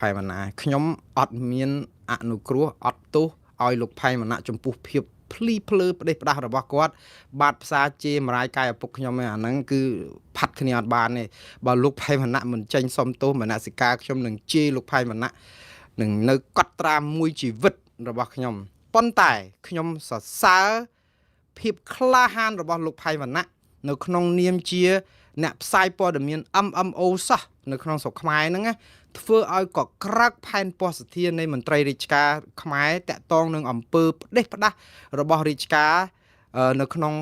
ផែនវណ្ណាខ្ញុំអត់មានអនុគ្រោះអត់ទោសឲ្យលោកផែនវណ្ណៈចំពោះភាពភ្លីភ្លើផ្ដេសផ្ដាស់របស់គាត់ បាតផ្សារជេរមរាយកាយឪពុកខ្ញុំឯអាហ្នឹងគឺផាត់គ្នាអត់បានទេបើលោកផែនវណ្ណៈមិនចេញសុំទោសមនសិការខ្ញុំនឹងជេរលោកផែនវណ្ណៈនឹងនៅកត់ត្រាមួយជីវិតរបស់ខ្ញុំប៉ុន្តែខ្ញុំសរសើរភាពក្លាហានរបស់លោកផៃវណ្ណៈនៅក្នុងនាមជា អ្នកផ្សាយព័ត៌មាន MMO សោះនៅក្នុងស្រុកខ្មែរហ្នឹងណាធ្វើឲ្យកក្រើកផែនពស្ធានៃមន្ត្រីរាជការខ្មែរតាក់ទងនឹងអំពើផ្ដេសផ្ដាស់របស់រាជការនៅក្នុង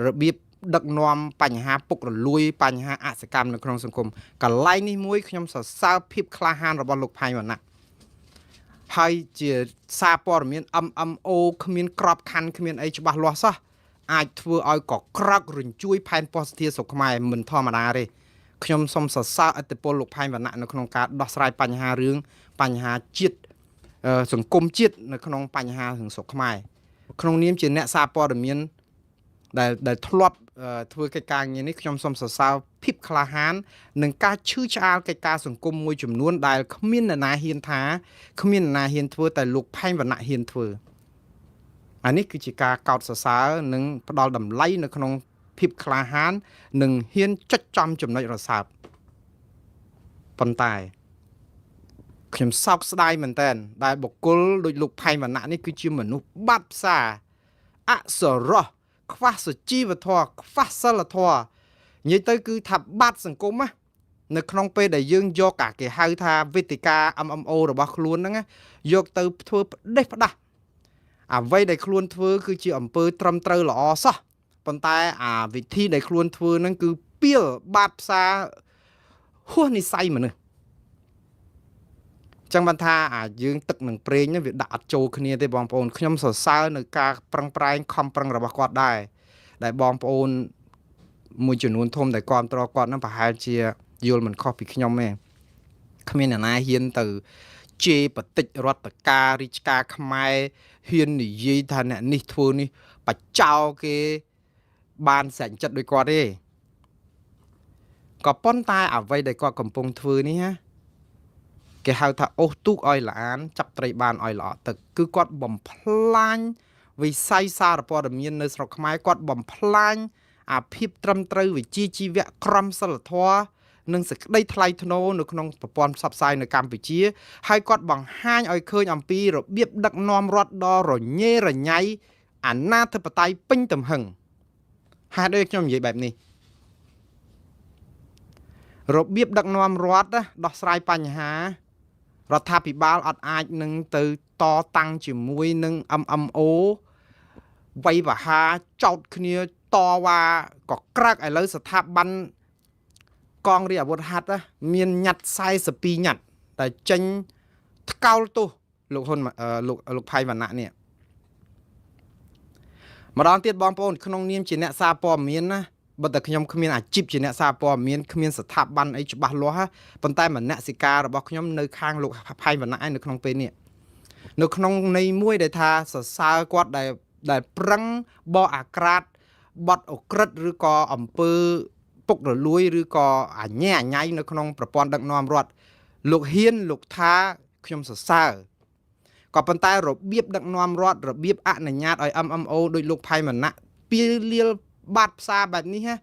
របៀបដឹកនាំបញ្ហាពុករលួយបញ្ហាអសកម្មនៅក្នុងសង្គមកន្លែងនេះមួយខ្ញុំសរសើរភាពក្លាហានរបស់លោកផៃវណ្ណៈហើយជាសារព័ត៌មាន MMO គ្មានក្របខ័ណ្ឌគ្មានអីច្បាស់លាស់សោះអាចធ្វើឲ្យកក្រើករញ្ជួយផែនពស្ធាស្រុកខ្មែរមិនធម្មតាទេខ្ញុំសូមសរសើរឥទ្ធិពលលោកផែនវណ្ណៈនៅក្នុងការដោះស្រាយបញ្ហារឿងបញ្ហាជាតិសង្គមជាតិនៅក្នុងបញ្ហារឿងស្រុកខ្មែរក្នុងនាមជាអ្នកសារព័ត៌មានដែលធ្លាប់ធ្វើកិច្ចការងារនេះខ្ញុំសូមសរសើរភាពក្លាហាននិងការឈឺឆ្អាលកិច្ចការសង្គមមួយចំនួនដែលគ្មាននរណាហ៊ានថាគ្មាននរណាហ៊ានធ្វើតែលោកផែងវណ្ណៈហ៊ានធ្វើអានេះគឺជាការកោតសរសើរនិងផ្ដល់តម្លៃនៅក្នុងភាពក្លាហាននិងហ៊ានចុចចំចំណុចរសើបប៉ុន្តែខ្ញុំសោកស្ដាយមែនទែនដែលបុគ្គលដូចលោកផែងវណ្ណៈនេះគឺជាមនុស្សបាត់ផ្សារអសរោះខ្វះសុជីវធម៌ខ្វះសិលធម៌និយាយទៅគឺថាបាត់សង្គមណានៅក្នុងពេលដែលយើងយកអាគេហៅថាវេទិកា MMO របស់ខ្លួនហ្នឹងណាយកទៅធ្វើផ្ដេសផ្ដាស់អ្វីដែលខ្លួនធ្វើគឺជាអំពើត្រឹមត្រូវល្អសោះប៉ុន្តែអាវិធីដែលខ្លួនធ្វើហ្នឹងគឺពីលបាតផ្សារហួសនិស័យមនុស្សចឹងបានថាអាយើងទឹកនឹងប្រេងហ្នឹងវាដាក់អត់ចូលគ្នាទេបងប្អូនខ្ញុំសរសើរនៅការប្រឹងប្រែងខំប្រឹងរបស់គាត់ដែរដែលបងប្អូនមួយចំនួនធំដែលគ្រប់គ្រងគាត់ហ្នឹងប្រហែលជាយល់មិនខុសពីខ្ញុំទេគ្មានអ្នកណាហ៊ានទៅជេរបតិចរដ្ឋការរាជការខ្មែរហ៊ាននិយាយថាអ្នកនេះធ្វើនេះបចោគេបានស្រេចចិត្តដោយគាត់ទេក៏ប៉ុន្តែអ្វីដែលគាត់កំពុងធ្វើនេះណាគេហៅថាអូសទូកឲ្យល្អានចាប់ត្រីបានឲ្យល្អទឹកគឺគាត់បំផ្លាញវិស័យសារព័ត៌មាននៅស្រុកខ្មែរគាត់បំផ្លាញអាភាពត្រឹមត្រូវវិជ្ជាជីវៈក្រមសីលធម៌និងសេចក្តីថ្លៃថ្នូរនៅក្នុងប្រព័ន្ធផ្សព្វផ្សាយនៅកម្ពុជាហើយគាត់បង្ហាញឲ្យឃើញអំពីរបៀបដឹកនាំរដ្ឋដ៏រញ៉េរញ៉ៃអាណាធិបតេយ្យពេញទំហឹងហេតុអីខ្ញុំនិយាយបែបនេះរបៀបដឹកនាំរដ្ឋដោះស្រាយបញ្ហារដ្ឋាភិបាលអត់អាចនឹងទៅតតាំងជាមួយនឹង MMO វៃវហាចោតគ្នាតវ៉ាក៏ក្រើកឥឡូវស្ថាប័នកងរាជអាវុធហត្ថមានញត្តិ42ញត្តិតែចេញថ្កោលទោសលោកហ៊ុនលោកលោកផៃវណ្ណៈនេះម្ដងទៀតបងប្អូនក្នុងនាមជាអ្នកសារព័ត៌មានណាបើតែខ្ញុំគ្មានអាជីពជាអ្នកសារព័ត៌មានគ្មានស្ថាប័នអីច្បាស់លាស់ប៉ុន្តែមនសិការរបស់ខ្ញុំនៅខាងលោកផៃវណ្ណៈឯនៅក្នុងពេលនេះនៅក្នុងន័យមួយដែលថាសរសើរគាត់ដែលប្រឹងបកអាក្រាតបត់អក្រិតឬក៏អំពើពុករលួយឬក៏អញ្ញាអញៃនៅក្នុងប្រព័ន្ធដឹកនាំរដ្ឋលោកហ៊ានលោកថាខ្ញុំសរសើរក៏ប៉ុន្តែរបៀបដឹកនាំរដ្ឋរបៀបអនុញ្ញាតឲ្យ MMO ដោយលោកផៃមណៈពីលាលបាត់ផ្សារបែបនេះណា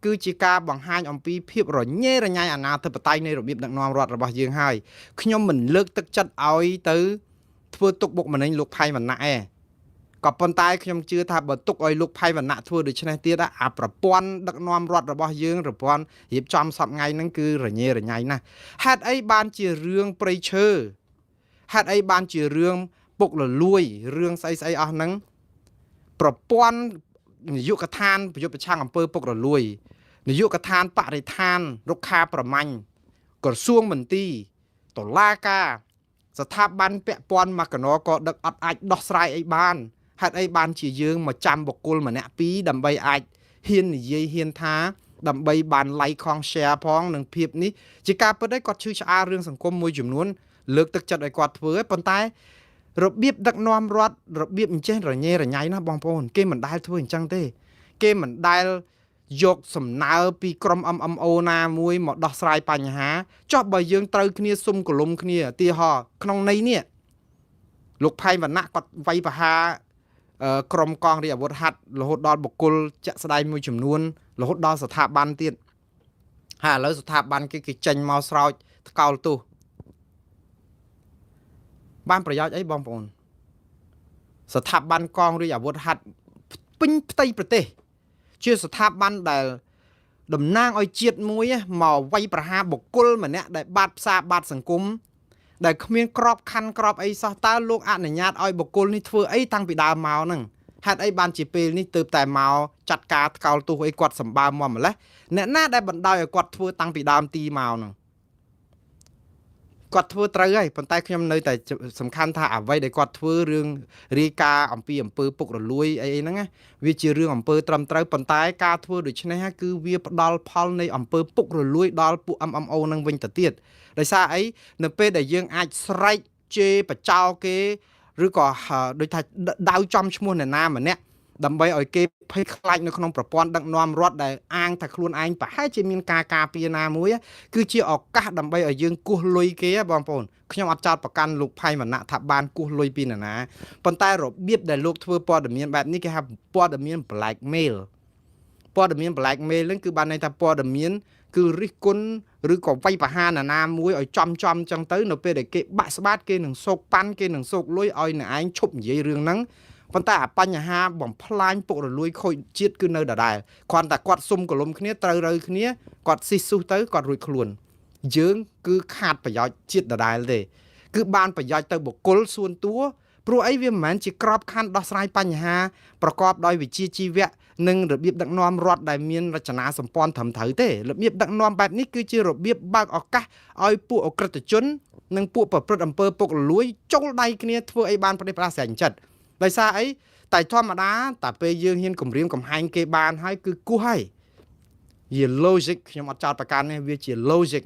គឺជាការបង្ហាញអំពីភាពរញ៉េរញ៉ៃអាណាធិបតេយ្យនៃរបៀបដឹកនាំរដ្ឋរបស់យើងហើយខ្ញុំមិនលើកទឹកចិត្តឲ្យទៅធ្វើទុកបុកម្នេញលោកផៃវណ្ណៈឯងក៏ប៉ុន្តែខ្ញុំជឿថាបើទុកឲ្យលោកផៃវណ្ណៈធ្វើដូច្នេះទៀតអាប្រព័ន្ធដឹកនាំរដ្ឋរបស់យើងប្រព័ន្ធរៀបចំសពថ្ងៃហ្នឹងគឺរញ៉េរញ៉ៃណាស់ហេតុអីបានជារឿងព្រៃឈើហេតុអីបានជារឿងពុករលួយរឿងស្អីស្អីអស់ហ្នឹងប្រព័ន្ធនាយកដ្ឋានប្រយុទ្ធប្រឆាំងអំពើពុករលួយនាយកដ្ឋានបរិស្ថានរុក្ខាប្រមាញ់ក្រសួងមន្ទីរតុលាការស្ថាប័នពាក់ព័ន្ធមកកណក៏ដឹកអត់អាចដោះស្រាយអីបានហេតុអីបានជាយើងមកចាំបុគ្គលម្នាក់ពីរដើម្បីអាចហ៊ាននិយាយហ៊ានថាដើម្បីបាន like ខង share ផងនឹងភាពនេះជាការពិតឯងគាត់ឈឺឆ្អាលរឿងសង្គមមួយចំនួនលើកទឹកចិត្តឲ្យគាត់ធ្វើប៉ុន្តែរបៀបដឹកនាំរដ្ឋរបៀបអញ្ចេះរញ៉េរញ៉ៃណាស់បងប្អូនគេមិនដែលធ្វើអញ្ចឹងទេគេមិនដែល យកសំណើពីក្រុម MMO ណាមួយមកដោះស្រាយបញ្ហាចុះបើយើងត្រូវគ្នាសុំកលុំគ្នាឧទាហរណ៍ក្នុងន័យនេះលោកផៃវណ្ណៈគាត់វាយប្រហារក្រុមកងរាជអាវុធហត្ថរហូតដល់បុគ្គលជាក់ស្ដែងមួយចំនួនរហូតដល់ស្ថាប័នទៀតហើយឥឡូវស្ថាប័នគេគេចេញមកស្រោចថ្កោលទោសបានប្រយោជន៍អីបងប្អូនស្ថាប័នកងរាជអាវុធហត្ថពេញផ្ទៃប្រទេសជាស្ថាប័នដែលតំណាងឲ្យជាតិមួយមកវាយប្រហារបុគ្គលម្នាក់ដែលបាតផ្សារបាតសង្គមដែលគ្មានក្របខ័ណ្ឌក្របអីសោះតើលោកអនុញ្ញាតឲ្យបុគ្គលនេះធ្វើអីតាំងពីដើមមកហ្នឹងហេតុអីបានជាពេលនេះទើបតែមកចាត់ការថ្កោលទោសអីគាត់សម្បើមមកម្លេះអ្នកណាដែលបណ្ដោយឲ្យគាត់ធ្វើតាំងពីដើមទីមកហ្នឹងគាត់ធ្វើត្រូវហើយប៉ុន្តែខ្ញុំនៅតែសំខាន់ថាអ្វីដែលគាត់ធ្វើរឿងរាយការណ៍អំពីអំពើពុករលួយអីអីហ្នឹងណាវាជារឿងអំពើត្រឹមត្រូវប៉ុន្តែការធ្វើដូច្នេះគឺវាផ្ដល់ផលនៃអំពើពុករលួយដល់ពួក MMO ហ្នឹងវិញទៅទៀតដោយសារអីនៅពេលដែលយើងអាចស្រែកជេរបចោគេឬក៏ដូចថាដៅចំឈ្មោះអ្នកណាម្នាក់ដើម្បីឲ្យគេភ័យខ្លាចនៅក្នុងប្រព័ន្ធដឹកនាំរដ្ឋដែលអាងថាខ្លួនឯងប្រហែលជាមានការការពារណាមួយគឺជាឱកាសដើម្បីឲ្យយើងគោះលុយគេបងប្អូនខ្ញុំអត់ចោទប្រកាន់លោកផៃវណ្ណៈថាបានគោះលុយពីនរណាប៉ុន្តែរបៀបដែលលោកធ្វើព័ត៌មានបែបនេះគេហៅព័ត៌មាន blackmail ព័ត៌មាន blackmail ហ្នឹងគឺបានន័យថាព័ត៌មានគឺរិះគន់ឬក៏វាយប្រហារណានាមួយឲ្យចំចំចឹងទៅនៅពេលដែលគេបាក់ស្បាតគេនឹងសោកប៉ាន់គេនឹងសោកលុយឲ្យអ្នកឯងឈប់និយាយរឿងហ្នឹងប៉ុន្តែអាបញ្ហាបំផ្លាញពុករលួយខូចជាតិគឺនៅដដែលគ្រាន់តែគាត់សុំកលុំគ្នាត្រូវរើគ្នាគាត់ស៊ីស៊ុះទៅគាត់រួចខ្លួនយើងគឺខាតប្រយោជន៍ជាតិដដែលទេគឺបានប្រយោជន៍ទៅបុគ្គលសួនតួព្រោះអីវាមិនមែនជាក្របខ័ណ្ឌដោះស្រាយបញ្ហាប្រកបដោយវិជ្ជាជីវៈនិងរបៀបដឹកនាំរដ្ឋដែលមានរចនាសម្ព័ន្ធត្រឹមត្រូវទេរបៀបដឹកនាំបែបនេះគឺជារបៀបបើកឱកាសឲ្យពួកអក្រិតជននិងពួកប្រព្រឹត្តអំពើពុករលួយចូលដៃគ្នាធ្វើអីបានប្រទេសប្រាស្រ័យចិត្តដោយសារអីតែធម្មតាតែពេលយើងហ៊ានគម្រាមកំហែងគេបានហើយគឺគោះហើយជា logic ខ្ញុំអត់ចោទប្រកាន់ទេវាជា logic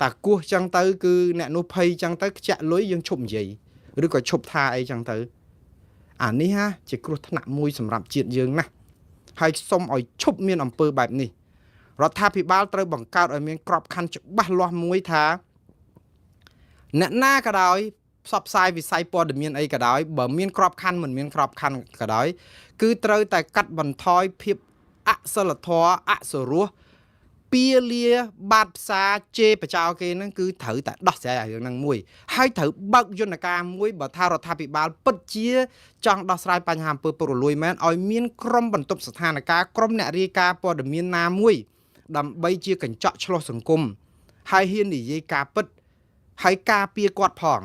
តែគោះចឹងទៅគឺអ្នកនោះភ័យចឹងទៅខ្ចាក់លុយយើងឈប់និយាយឬក៏ឈប់ថាអីចឹងទៅអានេះហាជាគ្រោះថ្នាក់មួយសម្រាប់ជាតិយើងណាស់ហើយសូមឲ្យឈប់មានអំពើបែបនេះរដ្ឋាភិបាលត្រូវបង្កើតឲ្យមានក្របខ័ណ្ឌច្បាស់លាស់មួយថាអ្នកណាក៏ដោយផ្សព្វផ្សាយវិស័យព័ត៌មានអីក៏ដោយបើមានក្របខ័ណ្ឌមិនមានក្របខ័ណ្ឌក៏ដោយគឺត្រូវតែកាត់បន្ថយភាពអសិលធម៌អសុរោះពៀលាបាតផ្សារជេរបចោគេហ្នឹងគឺត្រូវតែដោះស្រាយអារឿងហ្នឹងមួយហើយត្រូវបើកយន្តការមួយបើថារដ្ឋាភិបាលពិតជាចង់ដោះស្រាយបញ្ហាអំពើពុករលួយមែនឲ្យមានក្រុមបន្ទប់ស្ថានភាពក្រុមអ្នករាយការណ៍ព័ត៌មានណាមួយដើម្បីជាកញ្ចក់ឆ្លោះសង្គមហើយហ៊ាននិយាយការពិតហើយការពារគាត់ផង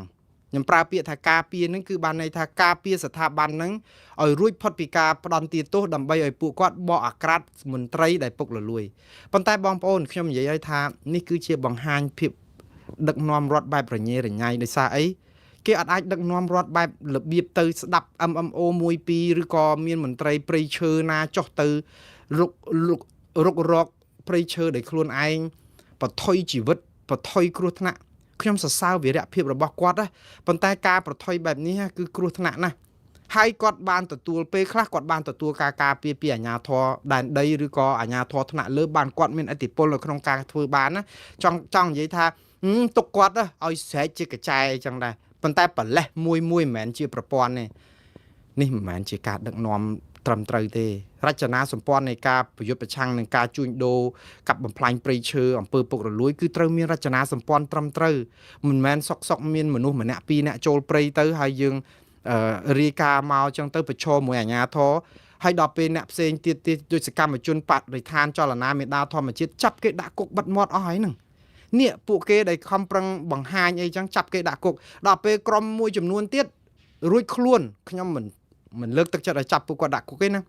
ខ្ញុំប្រើពាក្យថាការពារហ្នឹងគឺបានន័យថាការពារស្ថាប័នហ្នឹងឲ្យរួចផុតពីការផ្ដន់ទាទោសដើម្បីឲ្យពួកគាត់បកអាក្រាតមន្ត្រីដែលពុករលួយប៉ុន្តែបងប្អូនខ្ញុំនិយាយឲ្យថានេះគឺជាបង្ហាញភាពដឹកនាំរដ្ឋបែបរញ៉េរញ៉ៃដោយសារអីគេអត់អាចដឹកនាំរដ្ឋបែបរបៀបទៅស្ដាប់ MMO 1 2ឬក៏មានមន្ត្រីព្រៃឈើណាចុះទៅរុករុករកព្រៃឈើដោយខ្លួនឯងបថុយជីវិតបថុយគ្រោះថ្នាក់ខ្ញុំសរសើរវីរភាពរបស់គាត់ណាប៉ុន្តែការប្រថុយបែបនេះគឺគ្រោះថ្នាក់ណាស់ហើយគាត់បានទទួលពេលខ្លះគាត់បានទទួលការការពារពីអាជ្ញាធរដែនដីឬក៏អាជ្ញាធរថ្នាក់លើបានគាត់មានឥទ្ធិពលនៅក្នុងការធ្វើបានណាចង់និយាយថាទុកគាត់ឲ្យស្រែកជាកញ្ចែអញ្ចឹងដែរប៉ុន្តែប្រលេះមួយមួយមិនមែនជាប្រព័ន្ធទេនេះមិនមែនជាការដឹកនាំត្រឹមត្រូវទេរចនាសម្ព័ន្ធនៃការប្រយុទ្ធប្រឆាំងនឹងការជួញដូរកាប់បំផ្លាញព្រៃឈើអំពើពុករលួយគឺត្រូវមានរចនាសម្ព័ន្ធត្រឹមត្រូវមិនមែនសុកសុកមានមនុស្សម្នាក់ពីរនាក់ចូលព្រៃទៅហើយយើងរាយការណ៍មកចឹងទៅប្រឈមមួយអាជ្ញាធរហើយដល់ពេលអ្នកផ្សេងទៀតទៀតដូចសកម្មជនបរិស្ថានចលនាមេដាធម្មជាតិចាប់គេដាក់គុកបិទមាត់អស់ហើយហ្នឹងនេះពួកគេដែលខំប្រឹងបង្ហាញអីចឹងចាប់គេដាក់គុកដល់ពេលក្រុមមួយចំនួនទៀតរួចខ្លួនខ្ញុំមិនលើកទឹកចិត្តឲ្យចាប់ពួកគាត់ដាក់គុកទេណា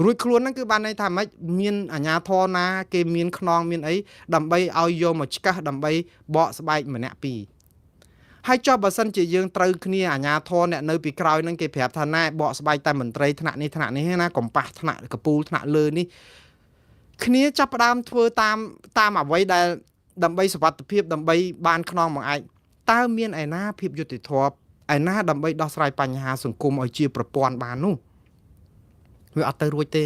រួចខ្លួនហ្នឹងគឺបានន័យថាម៉េចមានអាជ្ញាធរណាគេមានខ្នងមានអីដើម្បីឲ្យយកមកឆ្កឹះដើម្បីបកស្បែកម្នាក់ពីរហើយចុះបើសិនជាយើងត្រូវគ្នាអាជ្ញាធរអ្នកនៅពីក្រោយហ្នឹងគេប្រាប់ថាណែបកស្បែកតែមន្ត្រីថ្នាក់នេះថ្នាក់នេះណាកំប៉ះថ្នាក់កពូលថ្នាក់លើនេះគ្នាចាប់ផ្ដើមធ្វើតាមអ្វីដែលដើម្បីសុវត្ថិភាពដើម្បីបានខ្នងបង្អែកតើមានឯណាភាពយុត្តិធម៌ឯណាដើម្បីដោះស្រាយបញ្ហាសង្គមឲ្យជាប្រព័ន្ធបាននោះ វាអត់ទៅរួចទេ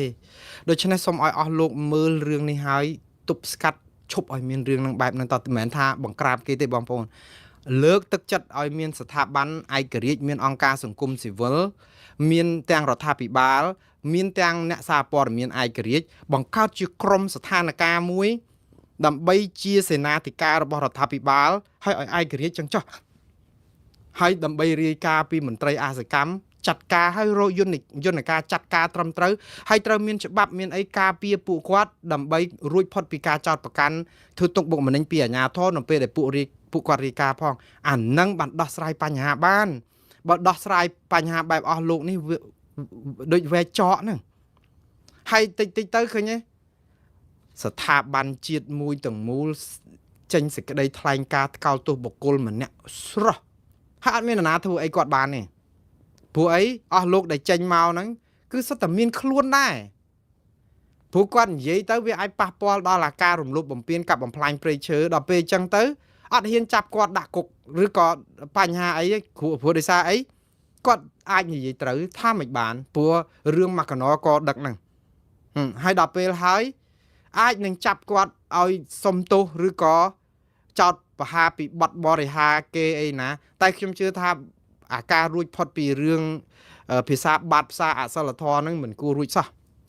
ដូច្នេះសូមឲ្យអស់លោកមើលរឿងនេះហើយទប់ស្កាត់ឈប់ឲ្យមានរឿងនឹងបែបហ្នឹងតើមិនមែនថាបង្ក្រាបគេទេបងប្អូនលើកទឹកចិត្តឲ្យមានស្ថាប័នឯករាជ្យមានអង្គការសង្គមស៊ីវិលមានទាំងរដ្ឋាភិបាលមានទាំងអ្នកសារព័ត៌មានឯករាជ្យបង្កើតជាក្រុមស្ថានភាពមួយដើម្បីជាសេនាធិការរបស់រដ្ឋាភិបាលហើយឲ្យឯករាជ្យចឹងចុះហើយដើម្បីរាយការណ៍ពីមន្ត្រីអាសកម្មចាត់ការឲ្យរកយន្តការចាត់ការត្រឹមត្រូវហើយត្រូវមានច្បាប់មានអីការពារពួកគាត់ដើម្បីរួចផុតពីការចោទប្រកាន់ធ្វើទុកបុកម្នេញពីអាជ្ញាធរនៅពេលដែលពួកគាត់រាយការណ៍ផងអានឹងបានដោះស្រាយបញ្ហាបានបើដោះស្រាយបញ្ហាបែបអស់លោកនេះដូចវែកចកហ្នឹងហើយតិចតិចទៅឃើញទេស្ថាប័នជាតិមួយទាំងមូលចេញសេចក្តីថ្លែងការណ៍ថ្កោលទោសបុគ្គលម្នាក់ស្រស់ហើយអត់មាននរណាធ្វើអីគាត់បានទេព្រោះអីអស់លោកដែលចេញមកហ្នឹងគឺសុទ្ធតែមានខ្លួនដែរព្រោះគាត់និយាយទៅវាអាចប៉ះពាល់ដល់អាការរំលោភបំពានកាប់បំផ្លាញព្រៃឈើដល់ពេលអញ្ចឹងទៅអត់ហ៊ានចាប់គាត់ដាក់គុកឬក៏បញ្ហាអីព្រោះដោយសារអីគាត់អាចនិយាយត្រូវថាមិនបានព្រោះរឿងមកកណកដឹកហ្នឹងហើយដល់ពេលហើយអាចនឹងចាប់គាត់ឲ្យសុំទោសឬក៏ចោតប្រហារពីបទបរិហាគេអីណាតែខ្ញុំជឿថាអាការរួចផុតពីរឿងភាសាបាត់ភាសាអសិលធម៌ហ្នឹងមិនគួររួចសោះ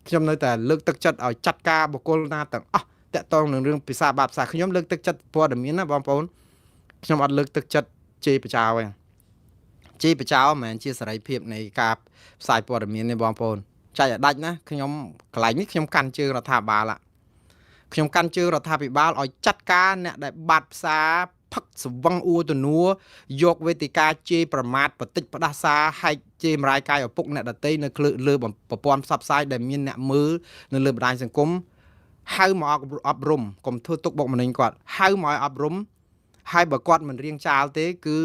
ខ្ញុំនៅតែលើកទឹកចិត្តឲ្យចាត់ការបុគ្គលណាទាំងអស់តាក់ទងនឹងរឿងភាសាបាត់ភាសាខ្ញុំលើកទឹកចិត្តព័ត៌មានណាបងប្អូនខ្ញុំអត់លើកទឹកចិត្តជេរបចោទេជេរបចោមិនមែនជាសេរីភាពនៃការផ្សាយព័ត៌មានទេបងប្អូនចែកឲ្យដាច់ណាខ្ញុំកន្លែងនេះខ្ញុំកាន់ជើងរដ្ឋាភិបាលខ្ញុំកាន់ជើងរដ្ឋាភិបាលឲ្យចាត់ការអ្នកដែលបាត់ផ្សារផឹកស្វឹងអួទនួយកវេទិកាជេរប្រមាថបតិចផ្ដាសាហែកជេរម្រាយកាយឪពុកអ្នកដតីនៅលើប្រព័ន្ធផ្សព្វផ្សាយដែលមានអ្នកមើលនៅលើបណ្ដាញសង្គមហៅមកអប់រំកុំធ្វើទុកបុកម្នេញគាត់ហៅមកឲ្យអប់រំហើយបើគាត់មិនរៀងចាលទេគឺ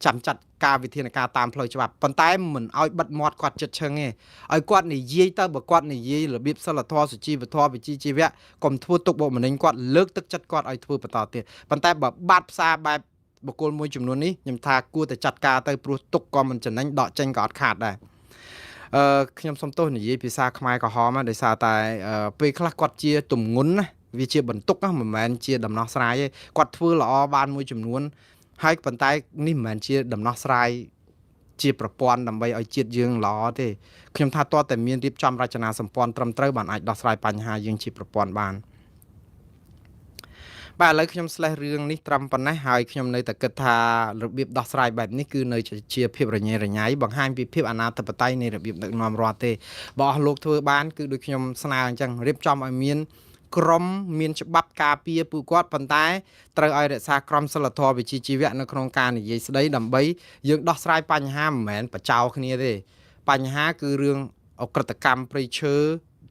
ចាំចាត់ការវិធានការតាមផ្លូវច្បាប់ប៉ុន្តែមិនឲ្យបិទមាត់គាត់ចិត្តឈឹងទេឲ្យគាត់និយាយទៅបើគាត់និយាយរបៀបសិលធម៌សុជីវធម៌វិជ្ជាជីវៈកុំធ្វើទុកបុកម្នេញគាត់លើកទឹកចិត្តគាត់ឲ្យធ្វើបន្តទៀតប៉ុន្តែបើបាត់ផ្សារបែបបុគ្គលមួយចំនួននេះខ្ញុំថាគួរតែចាត់ការទៅព្រោះទុកក៏មិនចំណេញដកចេញក៏អត់ខាតដែរខ្ញុំសុំទោសនិយាយភាសាខ្មែរក្រហមដោយសារតែពេលខ្លះគាត់ជាទម្ងន់ណាវាជាបន្ទុកណាមិនមែនជាដំណោះស្រាយទេគាត់ធ្វើល្អបានមួយចំនួនហើយប៉ុន្តែនេះមិនមែនជាដំណោះស្រាយជាប្រព័ន្ធដើម្បីឲ្យជាតិយើងល្អទេខ្ញុំថាតើតែមានរៀបចំរចនាសម្ព័ន្ធត្រឹមត្រូវបានអាចដោះស្រាយបញ្ហាយើងជាប្រព័ន្ធបានបាទឥឡូវខ្ញុំស្លេះរឿងនេះត្រឹមប៉ុណ្ណេះហើយខ្ញុំនៅតែគិតថារបៀបដោះស្រាយបែបនេះគឺនៅជាភាពរញ៉េរញ៉ៃបង្ហាញពីភាពអនាធិបតេយ្យនៃរបៀបដឹកនាំរដ្ឋទេបើអស់លោកធ្វើបានគឺដូចខ្ញុំស្នើអញ្ចឹងរៀបចំឲ្យមានក្រមមានច្បាប់ការពារពួកគាត់ប៉ុន្តែត្រូវឲ្យរក្សាក្រមសីលធម៌វិជ្ជាជីវៈនៅក្នុងការនិយាយស្ដីដើម្បីយើងដោះស្រាយបញ្ហាមិនមែនបចោគ្នាទេបញ្ហាគឺរឿងអក្រិតកម្មព្រៃឈើ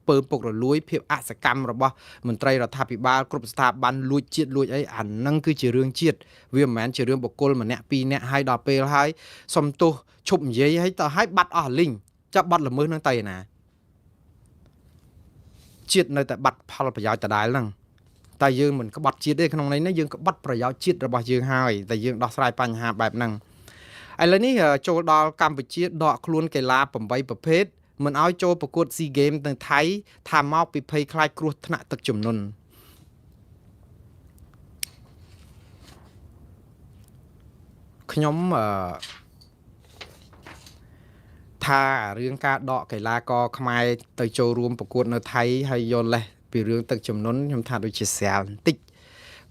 ពើពុករលួយភាពអសកម្មរបស់មន្ត្រីរដ្ឋាភិបាលគ្រប់ស្ថាប័នលួចជាតិលួចអីអានឹងគឺជារឿងជាតិវាមិនមែនជារឿងបុគ្គលម្នាក់ពីរនាក់ហើយដល់ពេលហើយសុំទោសឈប់និយាយហើយទៅហើយបាត់អស់លីងចាប់បាត់ល្មើសនឹងទៅឯណាជាតិនៅតែបាត់ផលប្រយោជន៍ដដែលហ្នឹងតែយើងមិនក្បត់ជាតិទេក្នុងន័យនេះយើងក្បត់ប្រយោជន៍ជាតិរបស់យើងហើយតែយើងដោះស្រាយបញ្ហាបែបហ្នឹងឥឡូវនេះចូលដល់កម្ពុជាដកខ្លួនកីឡា8ប្រភេទមិនឲ្យចូលប្រកួត SEA Games នៅថៃថាមកពីភ័យខ្លាចគ្រោះថ្នាក់ទឹកជំនន់ខ្ញុំថារឿងការដកកីឡាករខ្មែរទៅចូលរួមប្រកួតនៅថៃហើយយកលេសពីរឿងទឹកជំនន់ខ្ញុំថាដូចជាស្រាលបន្តិច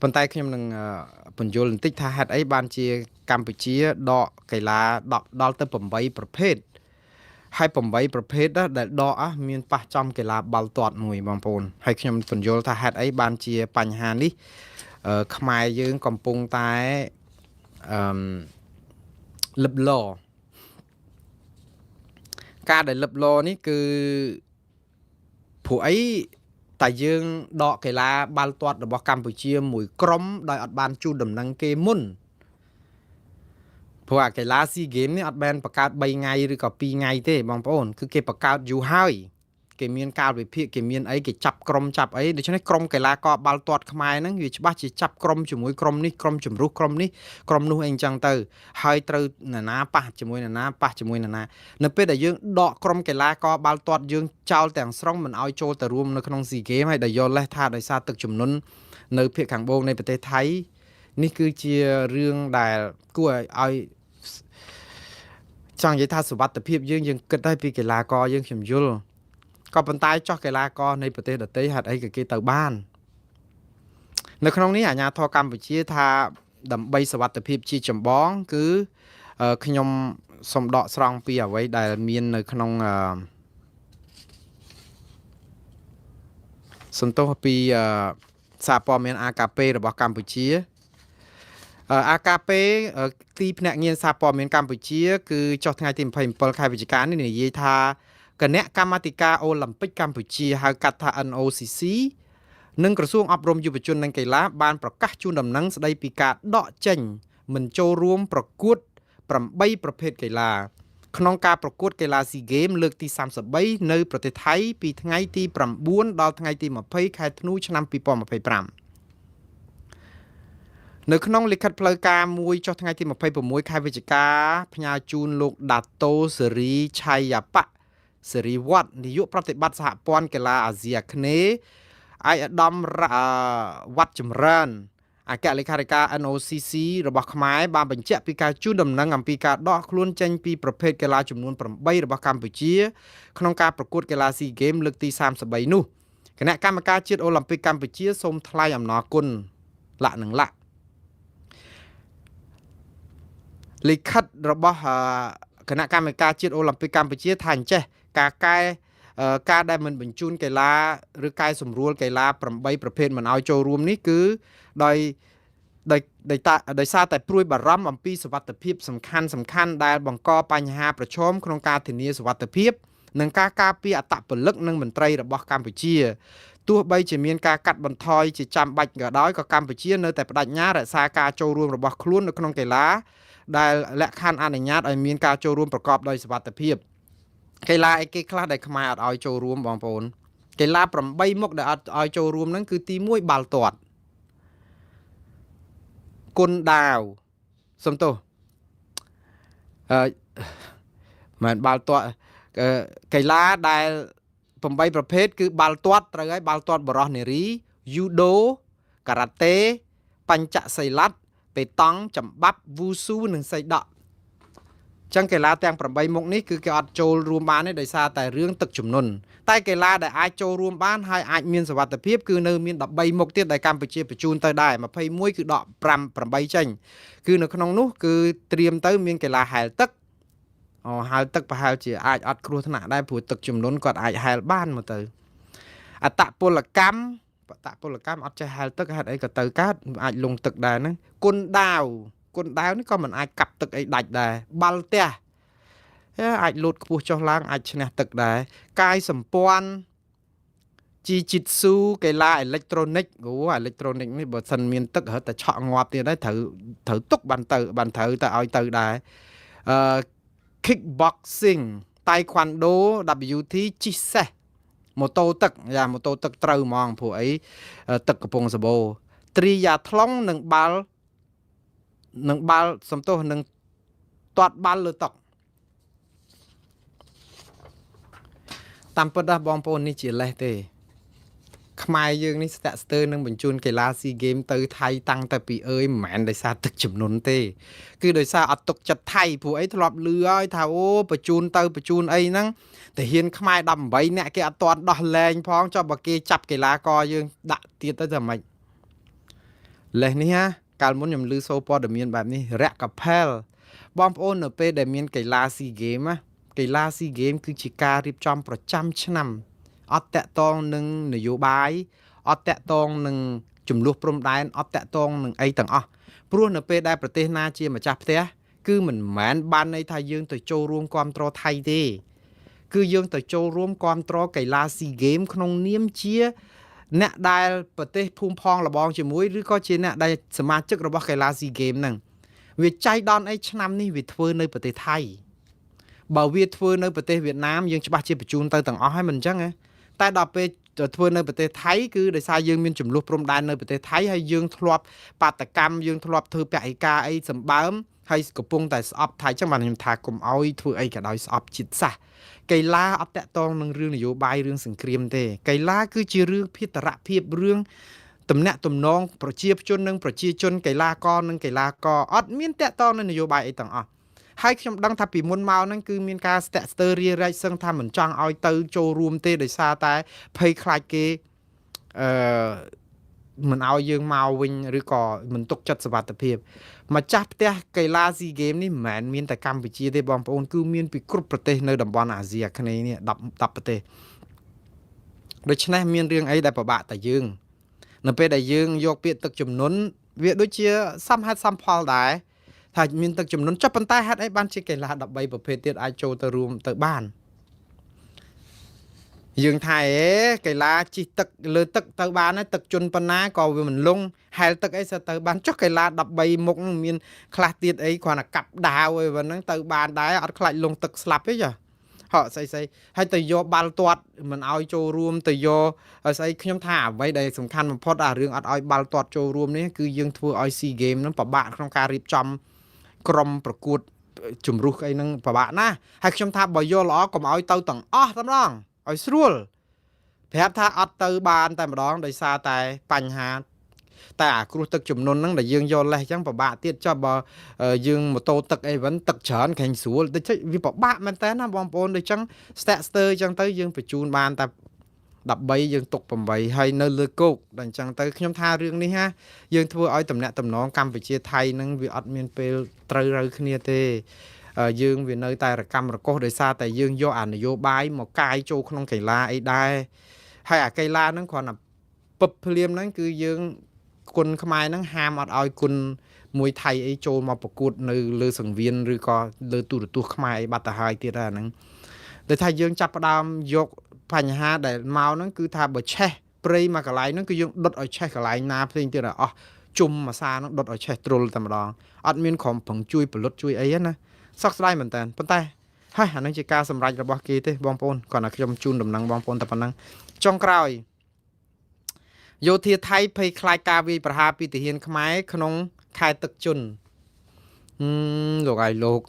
ប៉ុន្តែខ្ញុំនឹងពន្យល់បន្តិចថាហេតុអីបានជាកម្ពុជាដកកីឡាដល់ទៅ8ប្រភេទហើយ8ប្រភេទដែលដកមានប៉ះចំកីឡាបាល់ទាត់មួយបងប្អូនហើយខ្ញុំពន្យល់ថាហេតុអីបានជាបញ្ហានេះខ្មែរយើងកំពុងតែអឺលឹបលការដែលលឹបលនេះគឺព្រោះអីតែយើងដកកីឡាបាល់ទាត់របស់កម្ពុជាមួយក្រុមដោយអត់បានជូនដំណឹងគេមុនព្រោះអាកីឡា SEA Games នេះអត់បានបង្កើត3ថ្ងៃឬក៏2ថ្ងៃទេបងប្អូនគឺគេបង្កើតយូរហើយ គេមានកាលវិភាគគេមានអីគេចាប់ក្រុមចាប់អីដូច្នេះក្រុមកីឡាករបាល់ទាត់ខ្មែរហ្នឹងវាច្បាស់ជាចាប់ក្រុមជាមួយក្រុមនេះក្រុមជំរុះក្រុមនេះក្រុមនោះអីអញ្ចឹងទៅហើយត្រូវនរណាប៉ះជាមួយនរណាប៉ះជាមួយនរណានៅពេលដែលយើងដកក្រុមកីឡាករបាល់ទាត់យើងចោលទាំងស្រុងមិនឲ្យចូលទៅរួមនៅក្នុងស៊ីហ្គេមហើយដែលយកលេសថាដោយសារទឹកជំនន់នៅភាគខាងត្បូងនៃប្រទេសថៃនេះគឺជារឿងដែលគួរឲ្យចង់និយាយថាសុវត្ថិភាពយើងយើងគិតហើយពីកីឡាករយើងខ្ញុំយល់ក៏ប៉ុន្តែចោះកីឡាករនៃប្រទេសដទៃហេតុអីក៏គេទៅបាននៅក្នុងនេះអាជ្ញាធរកម្ពុជាថាដើម្បីសុវត្ថិភាពជាចម្បងគឺខ្ញុំសូមដកស្រង់ពីអ្វីដែលមាននៅក្នុងសន្ទុះពីសារព័ត៌មាន AKP របស់កម្ពុជា AKP ទីភ្នាក់ងារសារព័ត៌មានកម្ពុជាគឺចុះថ្ងៃទី27ខែវិច្ឆិកានេះនិយាយថាគណៈកម្មាធិការអូឡ িম্প ិកកម្ពុជាហៅកាត់ថា NOCC និងក្រសួងអប់រំយុវជននិងកីឡាបានប្រកាសជូនដំណឹងស្ដីពីការដកចេញមិនចូលរួមប្រកួត8ប្រភេទកីឡាក្នុងការប្រកួតកីឡាស៊ីហ្គេមលើកទី33នៅប្រទេសថៃពីថ្ងៃទី9ដល់ថ្ងៃទី20ខែធ្នូឆ្នាំ2025នៅក្នុងលិខិតផ្លូវការមួយចុះថ្ងៃទី26ខែវិច្ឆិកាផ្ញើជូនលោកដាតូសេរីឆៃយ៉ាប៉ៈសេរីវត្តនាយកប្រតិបត្តិសហព័ន្ធកីឡាអាស៊ីអាគ្នេយ៍ឯកឧត្តមវត្តចម្រើនអគ្គលេខាធិការ NOCC របស់ខ្មែរបានបញ្ជាក់ពីការជូនដំណឹងអំពីការដកខ្លួនចេញពីប្រភេទកីឡាចំនួន8របស់កម្ពុជាក្នុងការប្រកួតកីឡាស៊ីហ្គេមលើកទី33នោះគណៈកម្មការជាតិអូឡ িম্প ិកកម្ពុជាសូមថ្លែងអំណរគុណលក្ខនឹងលក្ខលិខិតរបស់គណៈកម្មការជាតិអូឡ িম্প ិកកម្ពុជាថាអញ្ចេះការកែការដែលមិនបញ្ជូនកីឡាឬកែសម្រួលកីឡា8ប្រភេទមិនឲ្យចូលរួមនេះគឺដោយដោយដោយសារតែព្រួយបារម្ភអំពីសុវត្ថិភាពសំខាន់សំខាន់ដែលបង្កបញ្ហាប្រឈមក្នុងការធានាសុវត្ថិភាពនិងការការពារអត្តពលិកនិងមន្ត្រីរបស់កម្ពុជាទោះបីជាមានការកាត់បន្ថយជាចាំបាច់ក៏ដោយក៏កម្ពុជានៅតែបដិញ្ញារក្សាការចូលរួមរបស់ខ្លួននៅក្នុងកីឡាដែលលក្ខខណ្ឌអនុញ្ញាតឲ្យមានការចូលរួមប្រកបដោយសុវត្ថិភាពកីឡាអីគេខ្លះដែលខ្មែរអត់ឲ្យចូលរួមបងប្អូនកីឡា8មុខដែលអត់ឲ្យចូលរួមហ្នឹងគឺទី1បាល់ទាត់គុនដាវសំទោសអឺមិនបាល់ទាត់កីឡាដែល8ប្រភេទគឺបាល់ទាត់ត្រូវហើយបាល់ទាត់បរោះនារីយូដូការ៉ាតេបញ្ចសីឡាត់ប៉េតង់ចំបាប់វូស៊ូនិងសីដក់ចឹងកីឡាទាំង8មុខនេះគឺគេអត់ចូលរួមបានទេដោយសារតែរឿងទឹកជំនន់តែកីឡាដែលអាចចូលរួមបានហើយអាចមានសុវត្ថិភាពគឺនៅមាន13មុខទៀតដែលកម្ពុជាបញ្ជូនទៅដែរ21គឺដក5 8ចេញគឺនៅក្នុងនោះគឺត្រៀមទៅមានកីឡាហែលទឹកអូហែលទឹកប្រហែលជាអាចអត់គ្រោះថ្នាក់ដែរព្រោះទឹកជំនន់គាត់អាចហែលបានមកទៅអតពលកម្មបតពលកម្មអត់ចេះហែលទឹកហេតុអីក៏ទៅកើតអាចលងទឹកដែរហ្នឹងគុណដាវគុណដាវនេះក៏មិនអាចកាប់ទឹកអីដាច់ដែរបាល់ទះអាចលោតខ្ពស់ចុះឡើងអាចឈ្នះទឹកដែរកាយសម្ព័ន្ធជីជីតស៊ូកីឡាអេឡិចត្រូនិកអូអេឡិចត្រូនិកនេះបើសិនមានទឹករត់តែឆក់ងាប់ទៀតដែរត្រូវទុកបានទៅបានត្រូវទៅឲ្យទៅដែរអឺ kickboxing តៃខ្វាន់ដូ WT ជិះសេះម៉ូតូទឹកយ៉ាម៉ូតូទឹកត្រូវហ្មងព្រោះអីទឹកកំពង់សបោត្រីយ៉ាថ្លុងនិងបាល់សំទោសនឹងទាត់បាល់លើតុតាមពិតណាបងប្អូននេះជាលេសទេខ្មែរយើងនេះស្ទាក់ស្ទើរនឹងបញ្ជូនកីឡាស៊ីហ្គេមទៅថៃតាំងតែពីអើយមិនមែនដោយសារទឹកចំនួនទេគឺដោយសារអត់ទុកចិត្តថៃព្រោះអីធ្លាប់លឺហើយថាអូបញ្ជូនទៅបញ្ជូនអីហ្នឹងទាហានខ្មែរ18នាក់គេអត់ទាន់ដោះលែងផងចុះបើគេចាប់កីឡាករយើងដាក់ទៀតទៅថាម៉េចលេសនេះណាកាលមុនខ្ញុំឮសូព័ត៌មានបែបនេះរកកផែលបងប្អូននៅពេលដែលមានកីឡាស៊ីហ្គេមណាកីឡាស៊ីហ្គេមគឺជាការរៀបចំប្រចាំឆ្នាំអត់តាក់ទងនឹងនយោបាយអត់តាក់ទងនឹងចំនួនព្រំដែនអត់តាក់ទងនឹងអីទាំងអស់ព្រោះនៅពេលដែលប្រទេសណាជាម្ចាស់ផ្ទះគឺមិនមែនបានន័យថាយើងទៅចូលរួមគ្រប់គ្រងថៃទេគឺយើងទៅចូលរួមគ្រប់គ្រងកីឡាស៊ីហ្គេមក្នុងនាមជាអ្នកដែលប្រទេសភូមិផងលបងជាមួយឬក៏ជាអ្នកដែលសមាជិករបស់កីឡាស៊ីហ្គេមហ្នឹងវាចៃដន្យអីឆ្នាំនេះវាធ្វើនៅប្រទេសថៃបើវាធ្វើនៅប្រទេសវៀតណាមយើងច្បាស់ជាបញ្ជូនទៅទាំងអស់ហើយមិនអញ្ចឹងហ៎ តែដល់ពេលធ្វើនៅប្រទេសថៃគឺដោយសារយើងមានចំនួនព្រំដែននៅប្រទេសថៃហើយយើងធ្លាប់បាតកម្មយើងធ្លាប់ធ្វើពហិការអីសម្បើមហើយកំពុងតែស្អប់ថៃចឹងបានខ្ញុំថាកុំឲ្យធ្វើអីក៏ដោយស្អប់ជាតិសាសន៍កីឡាអត់តាក់ទងនឹងរឿងនយោបាយរឿងសង្គ្រាមទេកីឡាគឺជារឿងភិតរភាពរឿងទំនាក់ទំនងប្រជាជននិងប្រជាជនកីឡាករនិងកីឡាករអត់មានតាក់ទងនឹងនយោបាយអីទាំងអស់ហើយខ្ញុំដឹងថាពីមុនមកហ្នឹងគឺមានការស្ទាក់ស្ទើររារែកសឹងថាមិនចង់ឲ្យទៅចូលរួមទេដោយសារតែភ័យខ្លាចគេអឺមិនឲ្យយើងមកវិញឬក៏មិនទុកចិត្តសុវត្ថិភាពម្ចាស់ផ្ទះកីឡា SEA Games នេះមិនមែនមានតែកម្ពុជាទេបងប្អូនគឺមានពីគ្រប់ប្រទេសនៅតំបន់អាស៊ីអាគ្នេយ៍នេះ10ប្រទេសដូច្នេះមានរឿងអីដែលពិបាកតែយើងនៅពេលដែលយើងយកពាក្យទឹកជំនន់វាដូចជាសំហេតុសំផលដែរថាមានទឹកជំនន់ចុះប៉ុន្តែហេតុអីបានជាកីឡា13ប្រភេទទៀតអាចចូលទៅរួមទៅបានយើងថាអេកីឡាជិះទឹកលើទឹកទៅបានហើយទឹកជន់ប៉ុណ្ណាក៏វាមិនលង់ហែលទឹកអីសើទៅបានចុះកីឡា13មុខមានខ្លះទៀតអីគ្រាន់តែកាប់ដាវអីប៉ុណ្ណឹងទៅបានដែរអត់ខ្លាចលង់ទឹកស្លាប់ទេចាហក់ស្អីស្អីហើយទៅយកបាល់ទាត់មិនឲ្យចូលរួមទៅយកស្អីខ្ញុំថាអ្វីដែលសំខាន់បំផុតអារឿងអត់ឲ្យបាល់ទាត់ចូលរួមនេះគឺយើងធ្វើឲ្យ SEA Games ហ្នឹងពិបាកក្នុងការរៀបចំក្រុមប្រកួតជំរុះអីហ្នឹងពិបាកណាស់ហើយខ្ញុំថាបើយកល្អកុំឲ្យទៅទាំងអស់តែម្ដងឲ្យស្រួលប្រាប់ថាអត់ទៅបានតែម្ដងដោយសារតែបញ្ហាតែអាគ្រោះទឹកចំនួនហ្នឹងដែលយើងយកលេសអញ្ចឹងពិបាកទៀតចុះបើយើងម៉ូតូទឹកអីវិញទឹកច្រើនខែងស្រួលដូចវាពិបាកមែនតើណាបងប្អូនដូចចឹងស្ទាក់ស្ទើរអញ្ចឹងទៅយើងបញ្ជូនបានតែ13យើងទុក8ហើយនៅលើគោកដល់អញ្ចឹងទៅខ្ញុំថារឿងនេះហាយើងធ្វើឲ្យតំណាក់តំណងកម្ពុជាថៃហ្នឹងវាអត់មានពេលត្រូវរូវគ្នាទេយើងវានៅតែរកម្មរកុសដោយសារតែយើងយកអានយោបាយមកកាយចូលក្នុងកីឡាអីដែរហើយអាកីឡាហ្នឹងគ្រាន់តែពឹបភ្លាមហ្នឹងគឺយើងគុណខ្មែរហ្នឹងហាមអត់ឲ្យគុណមួយថៃអីចូលមកប្រកួតនៅលើសង្វៀនឬក៏លើទូរទស្សន៍ខ្មែរអីបាត់ទៅហើយទៀតហ្នឹងដោយថាយើងចាប់ផ្ដើមយកបញ្ហាដែលមកហ្នឹងគឺថាបើឆេះព្រៃមកកន្លែងហ្នឹងគឺយើងដុតឲ្យឆេះកន្លែងណាផ្សេងទៀតឲ្យអស់ជុំមួយសាហ្នឹងដុតឲ្យឆេះទ្រុលតែម្ដងអត់មានក្រុមប្រឹងជួយផលិតជួយអីណាសោកស្ដាយមែនតើប៉ុន្តែហើយអានឹងជាការសម្រេចរបស់គេទេបងប្អូនគ្រាន់តែខ្ញុំជូនដំណឹងបងប្អូនតែប៉ុណ្ណឹងចុងក្រោយយោធាថៃភ័យខ្លាចការវាយប្រហារពីទាហានខ្មែរក្នុងខែទឹកជន់លោកឯងលោក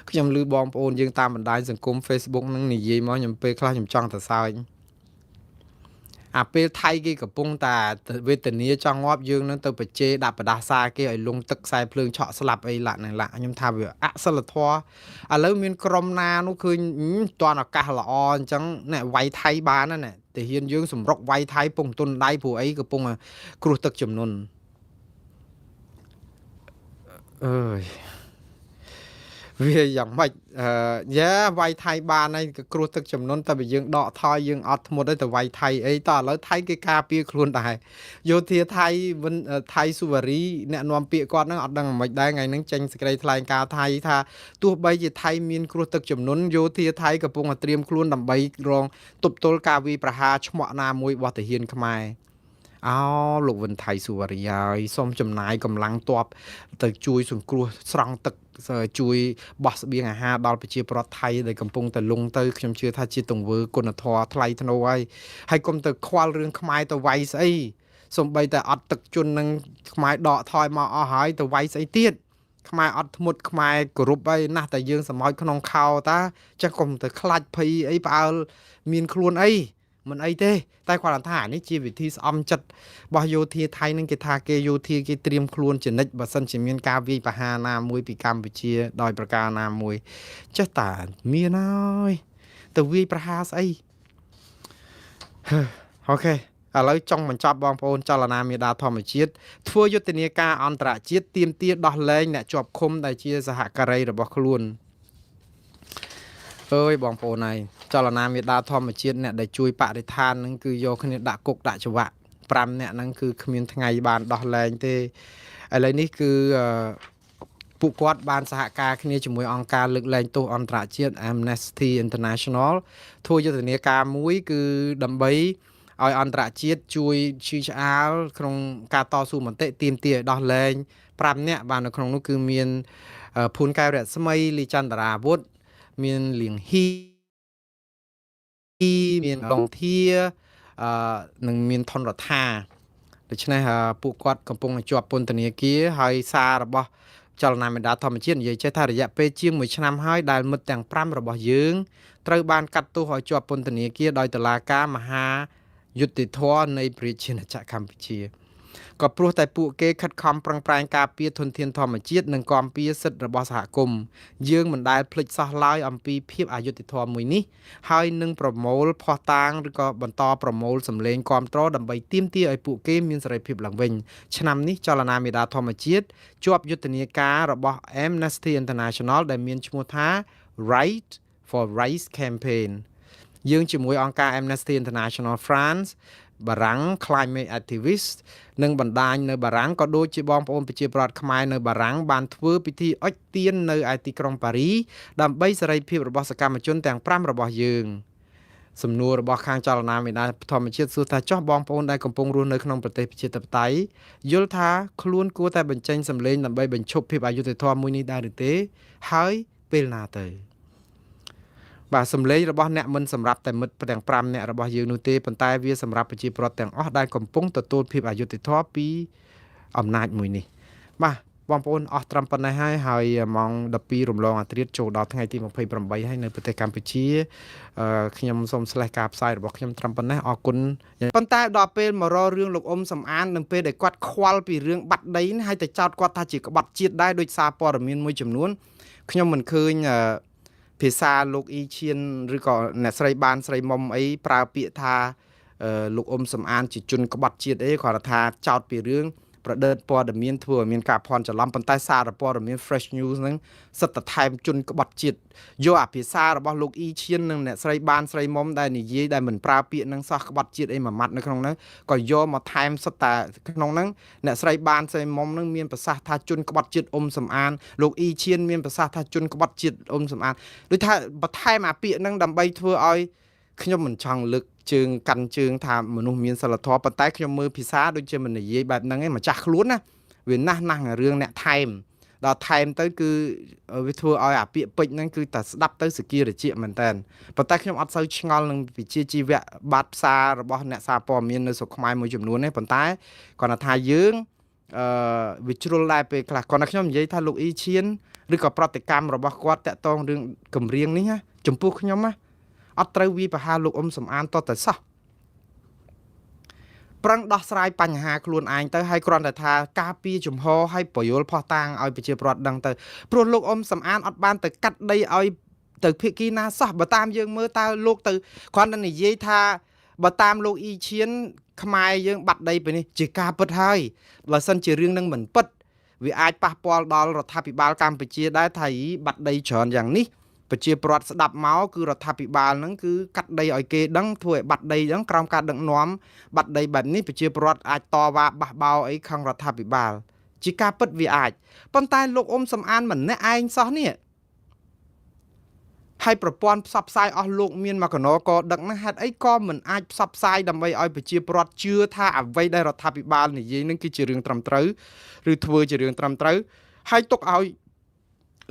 ខ្ញុំឮបងប្អូនយើងតាមបណ្ដាញសង្គម Facebook ហ្នឹងនិយាយមកខ្ញុំពេលខ្លះខ្ញុំចង់ទៅសើចអាពេលថៃគេកំពុងតែវេទនាចង់ងាប់យើងនឹងទៅបជេដាក់បដាសាគេឲ្យលងទឹកខ្សែភ្លើងឆក់ស្លាប់អីឡាក់នឹងឡាក់ខ្ញុំថាវាអសិលធម៌ឥឡូវមានក្រុមណានោះឃើញតាន់ឱកាសល្អអញ្ចឹងអ្នកវាយថៃបានណាអ្នកទាហានយើងសម្រុកវាយថៃពងទុនដៃព្រោះអីកំពុងគ្រោះទឹកចំនួនអើយវាយ៉ាងម៉េចអឺយ៉ាវាយថៃបានហើយគ្រោះទឹកចំនួនតែបើយើងដកថយយើងអត់ធ្មត់ទេទៅវាយថៃអីតឥឡូវថៃគេការពារខ្លួនដែរយោធាថៃវិនថៃសុវរីអ្នកនាំពាក្យគាត់ហ្នឹងអត់ដឹងមិនដែរថ្ងៃហ្នឹងចេញសេចក្តីថ្លែងការណ៍ថៃថាទោះបីជាថៃមានគ្រោះទឹកចំនួនយោធាថៃកំពុងតែត្រៀមខ្លួនដើម្បីរងទប់ទល់ការវាយប្រហារឆ្មក់ណាមួយរបស់ទាហានខ្មែរអោលោកវិនថៃសុវរីហើយសូមចំណាយកម្លាំងទ័ពទៅជួយសង្គ្រោះស្រង់ទឹកជួយបោះស្បៀងអាហារដល់ប្រជាពលរដ្ឋថៃដែលកំពុងតែលង់ទៅខ្ញុំជឿថាជាទង្វើគុណធម៌ថ្លៃថ្នូរហើយហើយកុំទៅខ្វល់រឿងខ្មែរទៅវាយស្អីសំបីតែអត់ទឹកជន់នឹងខ្មែរដកថយមកអស់ហើយទៅវាយស្អីទៀតខ្មែរអត់ធ្មត់ខ្មែរគោរពហើយណាស់តែយើងសម្ោចក្នុងខោតាចឹងកុំទៅខ្លាចភ័យអីផ្អើលមានខ្លួនអីមិនអីទេតែគាត់ថានេះជាវិធីស្អំចិត្តរបស់យោធាថៃនឹងគេថាគេយោធាគេត្រៀមខ្លួនជានិច្ចបើសិនជាមានការវាយប្រហារណាមួយពីកម្ពុជាដោយប្រការណាមួយចេះតាមានហើយទៅវាយប្រហារស្អីអូខេឥឡូវចង់បញ្ចប់បងប្អូនចលនាមេដាធម្មជាតិធ្វើយុទ្ធនាការអន្តរជាតិទាមទារដោះលែងអ្នកជាប់ឃុំដែលជាសហការីរបស់ខ្លួនអើយបងប្អូនហើយចលនាមេដាធម្មជាតិអ្នកដែលជួយបរិស្ថានហ្នឹងគឺយកគ្នាដាក់គុកដាក់ច្បាក់5នាក់ហ្នឹងគឺគ្មានថ្ងៃបានដោះលែងទេឥឡូវនេះគឺពួកគាត់បានសហការគ្នាជាមួយអង្គការលើកលែងទោសអន្តរជាតិ Amnesty International ធ្វើយុទ្ធនាការមួយគឺដើម្បីឲ្យអន្តរជាតិជួយឈឺឆ្អាលក្នុងការតស៊ូមតិទាមទារឲ្យដោះលែង5នាក់បាននៅក្នុងនោះគឺមានភួនកែវរស្មីលីចន្ទរាវុធមានលៀងហ៊ី មានដងធាអឺនិងមានថនរដ្ឋាដូច្នេះពួកគាត់កំពុងជាប់ពន្ធនាគារហើយសាររបស់ចលនាមេដាធម្មជាតិនិយាយចេះថារយៈពេលជាង1ឆ្នាំហើយដែលមិត្តទាំង5របស់យើងត្រូវបានកាត់ទោសឲ្យជាប់ពន្ធនាគារដោយតុលាការមហាយុត្តិធម៌នៃប្រជាណាចក្រកម្ពុជាក៏ព្រោះតែពួកគេខិតខំប្រឹងប្រែងការពារធនធានធម្មជាតិនិងគាំពារសិទ្ធិរបស់សហគមន៍យើងមិនដែលភ្លេចសោះឡើយអំពីភាពអយុត្តិធម៌មួយនេះហើយនឹងប្រមូលភស្តុតាងឬក៏បន្តប្រមូលសម្លេងគាំទ្រដើម្បីទាមទារឲ្យពួកគេមានសេរីភាពឡើងវិញឆ្នាំនេះចលនាមេដាធម្មជាតិជាប់យុទ្ធនាការរបស់ Amnesty International ដែលមានឈ្មោះថា Right for Rice Campaign យើងជាមួយអង្គការ Amnesty International France បារាំង Climate Activist និងបណ្ដាញនៅបារាំងក៏ដូចជាបងប្អូនប្រជាពលរដ្ឋខ្មែរនៅបារាំងបានធ្វើពិធីអុជទៀននៅឯទីក្រុងប៉ារីដើម្បីសេរីភាពរបស់សកម្មជនទាំង5របស់យើងសំណួររបស់ខាងចលនាមេដាធម្មជាតិសួរថាចុះបងប្អូនដែលកំពុងរស់នៅក្នុងប្រទេសប្រជាធិបតេយ្យយល់ថាខ្លួនគួរតែបញ្ចេញសម្លេងដើម្បីបញ្ឈប់ភាពអយុត្តិធម៌មួយនេះដែរឬទេហើយពេលណាទៅបាទសម្លេងរបស់អ្នកមិនសម្រាប់តែមិត្តទាំង5អ្នករបស់យើងនោះទេប៉ុន្តែវាសម្រាប់ប្រជាពលរដ្ឋទាំងអស់ដែលកំពុងទទួលភាពអយុត្តិធម៌ពីអំណាចមួយនេះបាទបងប្អូនអស់ត្រឹមប៉ុណ្ណេះហើយហើយម៉ោង12រំលងអាត្រៀតចូលដល់ថ្ងៃទី28ហើយនៅប្រទេសកម្ពុជាខ្ញុំសូមស្លេះការផ្សាយរបស់ខ្ញុំត្រឹមប៉ុណ្ណេះអរគុណប៉ុន្តែដល់ពេលមករករឿងលោកអ៊ុំសំអាននឹងពេលដែលគាត់ខ្វល់ពីរឿងបាត់ដីហើយទៅចោទគាត់ថាជាក្បត់ជាតិដែរដោយសារព័ត៌មានមួយចំនួនខ្ញុំមិនឃើញភាសាលោកអ៊ីឈៀនឬក៏អ្នកស្រីបានស្រីមុំអីប្រើពាក្យថាលោកអ៊ុំសំអានជាជនក្បត់ជាតិអីគ្រាន់តែថាចោទពីរឿងប្រឌិតព័ត៌មានធ្វើឲ្យមានការភ័ន្តច្រឡំប៉ុន្តែសារព័ត៌មាន Fresh News ហ្នឹងសិតតែថែមជនក្បត់ជាតិយកអាភាសារបស់លោកអ៊ីឈៀននិងអ្នកស្រីបានស្រីមុំដែលនិយាយដែលមិនប្រើពាក្យហ្នឹងសោះក្បត់ជាតិអីមួយម៉ាត់នៅក្នុងហ្នឹងក៏យកមកថែមសិតតែក្នុងហ្នឹងអ្នកស្រីបានស្រីមុំហ្នឹងមានប្រសាសន៍ថាជនក្បត់ជាតិអ៊ុំសំអានលោកអ៊ីឈៀនមានប្រសាសន៍ថាជនក្បត់ជាតិអ៊ុំសំអានដូចថាបន្ថែមអាពាក្យហ្នឹងដើម្បីធ្វើឲ្យខ្ញុំមិនចង់លើកជើងកាន់ជើងថាមនុស្សមានសិលធម៌ប៉ុន្តែខ្ញុំមើលភាសាដូចជាមិននិយាយបែបហ្នឹងឯងម្ចាស់ខ្លួនណាវាណាស់ណាស់រឿងអ្នកថែមដល់ថែមទៅគឺវាធ្វើឲ្យអាពាក្យពេចន៍ហ្នឹងគឺតែស្ដាប់ទៅសគារជាមែនតើប៉ុន្តែខ្ញុំអត់សូវឆ្ងល់នឹងវិជាជីវៈបាត់ផ្សាររបស់អ្នកសារព័ត៌មាននៅស្រុកខ្មែរមួយចំនួនទេប៉ុន្តែគាត់ថាយើងអឺវាជ្រុលដែរពេលខ្លះគាត់ថាខ្ញុំនិយាយថាលោកអ៊ីឈៀនឬក៏ប្រតិកម្មរបស់គាត់តាក់ទងរឿងកម្រៀងនេះណាចំពោះខ្ញុំណាអត់ត្រូវវាប្រហារលោកអ៊ុំសំអានតតែសោះប្រឹងដោះស្រាយបញ្ហាខ្លួនឯងទៅហើយគ្រាន់តែថាការពារជំហរឲ្យប្រយលផោះតាងឲ្យប្រជាពលរដ្ឋដឹងទៅព្រោះលោកអ៊ុំសំអានអត់បានទៅកាត់ដីឲ្យទៅភៀកគីណាសោះបើតាមយើងមើលតើលោកទៅគ្រាន់តែនិយាយថាបើតាមលោកអ៊ីឈៀនខ្មែរយើងបាត់ដីไปនេះជាការពិតហើយបើសិនជារឿងនឹងមិនពិតវាអាចប៉ះពាល់ដល់រដ្ឋាភិបាលកម្ពុជាដែរថាបាត់ដីច្រើនយ៉ាងនេះប្រជាពលរដ្ឋស្ដាប់មកគឺរដ្ឋាភិបាលហ្នឹងគឺកាត់ដីឲ្យគេដឹងធ្វើឲ្យបាត់ដីហ្នឹងក្រោមការដឹកនាំបាត់ដីបែបនេះប្រជាពលរដ្ឋអាចតវ៉ាបះបោអីខាងរដ្ឋាភិបាលជាការពិតវាអាចប៉ុន្តែលោកអ៊ុំសំអានម្នាក់ឯងសោះនេះហើយប្រព័ន្ធផ្សព្វផ្សាយអស់លោកមានមកកណកដឹកណាហេតុអីក៏មិនអាចផ្សព្វផ្សាយដើម្បីឲ្យប្រជាពលរដ្ឋជឿថាអ្វីដែលរដ្ឋាភិបាលនិយាយនឹងគឺជារឿងត្រឹមត្រូវឬធ្វើជារឿងត្រឹមត្រូវហើយទុកឲ្យ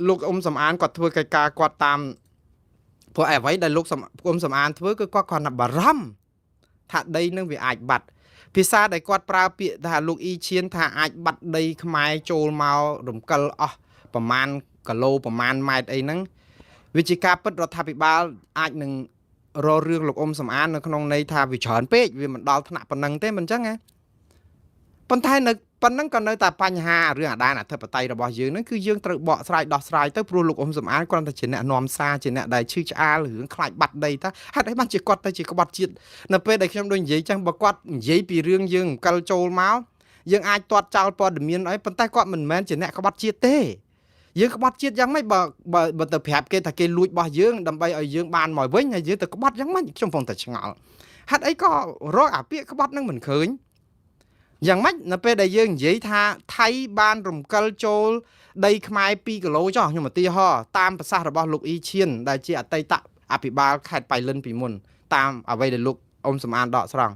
លោកអ៊ុំសំអានគាត់ធ្វើកិច្ចការគាត់តាមព្រោះអ្វីដែលលោកអ៊ុំសំអានធ្វើគឺគាត់គ្រាន់តែបារម្ភថាដីនឹងវាអាចបាត់ភាសាដែលគាត់ប្រើពាក្យថាលោកអ៊ីឈៀនថាអាចបាត់ដីខ្មែរចូលមករំកិលអស់ប្រមាណគីឡូប្រមាណម៉ែត្រអីហ្នឹងវាជាការពិតរដ្ឋាភិបាលអាចនឹងរករឿងលោកអ៊ុំសំអាននៅក្នុងន័យថាវាច្រើនពេកវាមិនដល់ថ្នាក់ប៉ុណ្ណឹងទេមិនអញ្ចឹងណាប៉ុន្តែនៅប៉ុណ្ណឹងក៏នៅតែបញ្ហារឿងអាដានអធិបតេយ្យរបស់យើងហ្នឹងគឺយើងត្រូវបកស្រាយដោះស្រាយទៅព្រោះលោកអ៊ុំសំអានគ្រាន់តែជាអ្នកនាំសារជាអ្នកដែលឈឺឆ្អាលរឿងខ្លាចបាត់ដីតាហេតុអីបានជាគាត់ទៅជាក្បត់ជាតិនៅពេលដែលខ្ញុំដូចនិយាយចឹងបើគាត់និយាយពីរឿងយើងអង្កលចូលមកយើងអាចទាត់ចោលព័ត៌មានអីប៉ុន្តែគាត់មិនមែនជាអ្នកក្បត់ជាតិទេយើងក្បត់ជាតិយ៉ាងម៉េចបើបើទៅប្រាប់គេថាគេលួចរបស់យើងដើម្បីឲ្យយើងបានមកវិញហើយយើងទៅក្បត់យ៉ាងម៉េចខ្ញុំកំពុងតែឆ្ងល់ហេតុអីក៏រកអាពាក្យក្បត់នឹងមិនឃើញយ៉ាងម៉េចនៅពេលដែលយើងនិយាយថាថៃបានរំកិលចូលដីខ្មែរ2គីឡូចុះខ្ញុំឧទាហរណ៍តាមប្រសាសន៍របស់លោកអ៊ីឈៀនដែលជាអតីតអភិបាលខេត្តបៃលិនពីមុនតាមអ្វីដែលលោកអ៊ុំសំអានដកស្រង់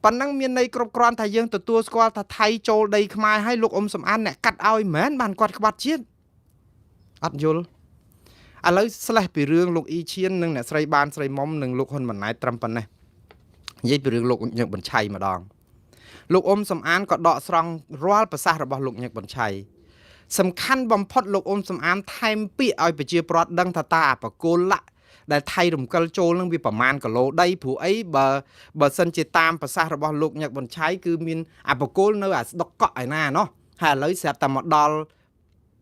ប៉ុណ្ណឹងមានន័យគ្រប់គ្រាន់ថាយើងទទួលស្គាល់ថាថៃចូលដីខ្មែរហើយលោកអ៊ុំសំអានអ្នកកាត់ឲ្យមិនមែនបានគាត់ក្បត់ជាតិអត់យល់ ឥឡូវស្លេះពីរឿងលោកអ៊ីឈៀននិងអ្នកស្រីបានស្រីមុំនិងលោកហ៊ុនម៉ាណែតត្រឹមប៉ុណ្ណេះនិយាយពីរឿងលោកញឹកបញ្ឆៃម្ដងលោកអ៊ុំសំអានក៏ដកស្រង់រាល់ប្រសាសន៍របស់លោកញឹកបញ្ឆៃសំខាន់បំផុតលោកអ៊ុំសំអានថែមពាក្យឲ្យប្រជាពលរដ្ឋដឹងថាតើអាបកគោលលៈដែលថៃរំកិលចូលនឹងវាប្រមាណគីឡូដីព្រោះអីបើសិនជាតាមប្រសាសន៍របស់លោកញឹកបញ្ឆៃគឺមានអាបកគោលនៅអាស្ដុកកក់ឯណាណោះហើយឥឡូវស្រាប់តែមកដល់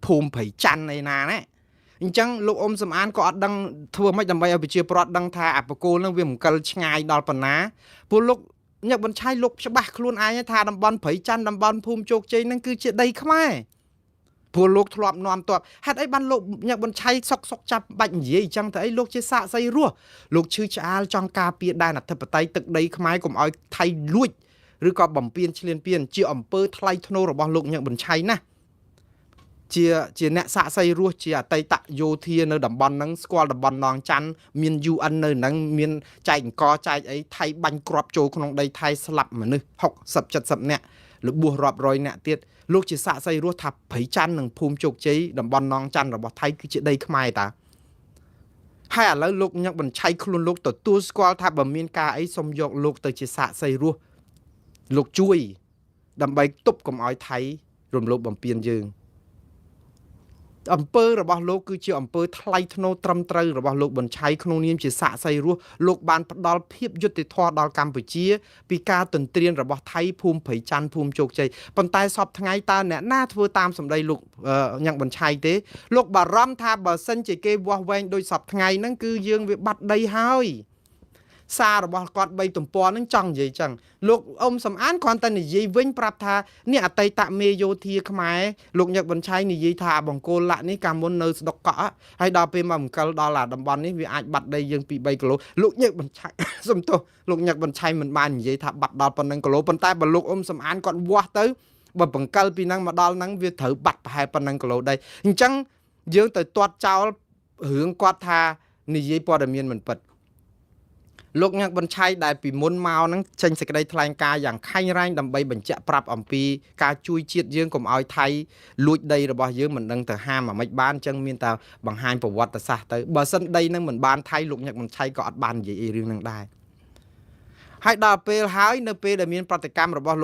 ភូមិព្រៃច័ន្ទឯណាណែអញ្ចឹងលោកអ៊ុំសំអានក៏អត់ដឹងធ្វើម៉េចដើម្បីឲ្យប្រជាពលរដ្ឋដឹងថាអាបកគោលនឹងវារំកិលឆ្ងាយដល់ប៉ុណ្ណាព្រោះលោកញឹកបញ្ឆៃលោកច្បាស់ខ្លួនឯងថាតំបន់ព្រៃច័ន្ទតំបន់ភូមិជោគជ័យនឹងគឺជាដីខ្មែរព្រោះលោកធ្លាប់នាំតបហេតុអីបានលោកញឹកបញ្ឆៃសុកសុកចាប់បាច់និយាយអញ្ចឹងទៅអីលោកជាសាកសីរស់លោកឈឺឆ្អាលចង់ការពារដែនអធិបតេយ្យទឹកដីខ្មែរកុំឲ្យថៃលួចឬក៏បំពេញឈ្លានពានជាអំពើថ្លៃថ្នូររបស់លោកញឹកបញ្ឆៃណាជាអ្នកសាកសីរស់ជាអតីតយោធានៅតំបន់ហ្នឹងស្គាល់តំបន់នងច័ន្ទមាន UN នៅហ្នឹងមានចែកអង្គចែកអីថៃបាញ់គ្រាប់ចូលក្នុងដីថៃស្លាប់មនុស្ស60 70នាក់របួសរាប់រយនាក់ទៀតលោកជាសាកសីរស់ថាព្រៃច័ន្ទនិងភូមិជោគជ័យតំបន់នងច័ន្ទរបស់ថៃគឺជាដីខ្មែរតាហើយឥឡូវលោកញឹកបញ្ឆៃខ្លួនលោកទទួលស្គាល់ថាបើមានការអីសុំយកលោកទៅជាសាកសីរស់លោកជួយដើម្បីទប់កុំឲ្យថៃរំលោភបំពានយើងអំពើរបស់លោកគឺជាអំពើថ្លៃថ្នូរត្រឹមត្រូវរបស់លោកបញ្ឆៃក្នុងនាមជាសាកសីរស់លោកបានផ្ដល់ភាពយុត្តិធម៌ដល់កម្ពុជាពីការទន្ទ្រានរបស់ថៃភូមិព្រៃច័ន្ទភូមិជោគជ័យប៉ុន្តែសពថ្ងៃតើអ្នកណាធ្វើតាមសម្ដីលោកញ៉ាំងបញ្ឆៃទេលោកបារម្ភថាបើសិនជាគេវាស់វែងដោយសពថ្ងៃហ្នឹងគឺយើងវាបាត់ដីហើយសាររបស់គាត់3ទំព័រហ្នឹងចង់និយាយចឹងលោកអ៊ុំសំអានគ្រាន់តែនិយាយវិញប្រាប់ថានេះអតីតមេយោធាខ្មែរលោកញឹកបញ្ឆៃនិយាយថាបង្គោលលាក់នេះកាលមុននៅស្ដុកកក់ហើយដល់ពេលមកអង្គលដល់អាតំបន់នេះវាអាចបាត់ដីយើង2 3គីឡូលោកញឹកបញ្ឆៃសំទោសលោកញឹកបញ្ឆៃមិនបាននិយាយថាបាត់ដល់ប៉ុណ្ណឹងគីឡូប៉ុន្តែបើលោកអ៊ុំសំអានគាត់វាស់ទៅបើបង្កិលពីហ្នឹងមកដល់ហ្នឹងវាត្រូវបាត់ប្រហែលប៉ុណ្ណឹងគីឡូដីអញ្ចឹងយើងទៅទាត់ចោលរឿងគាត់ថានិយាយព័ត៌មានមិនពិតលោកញ៉ាក់បញ្ឆៃដែលពីមុនមកហ្នឹងចេញសេចក្តីថ្លែងការណ៍យ៉ាងខែងរែងដើម្បីបញ្ជាក់ប្រាប់អំពីការជួយជាតិយើងកុំឲ្យថៃលួចដីរបស់យើងមិនដឹងទៅហាមអាម៉េចបានអញ្ចឹងមានតែបង្ហាញប្រវត្តិសាស្ត្រទៅបើសិនដីហ្នឹងមិនបានថៃលោកញ៉ាក់បញ្ឆៃក៏អត់បាននិយាយអីរឿងហ្នឹងដែរហើយដល់ពេលហើយនៅពេលដែលមានប្រតិកម្មរបស់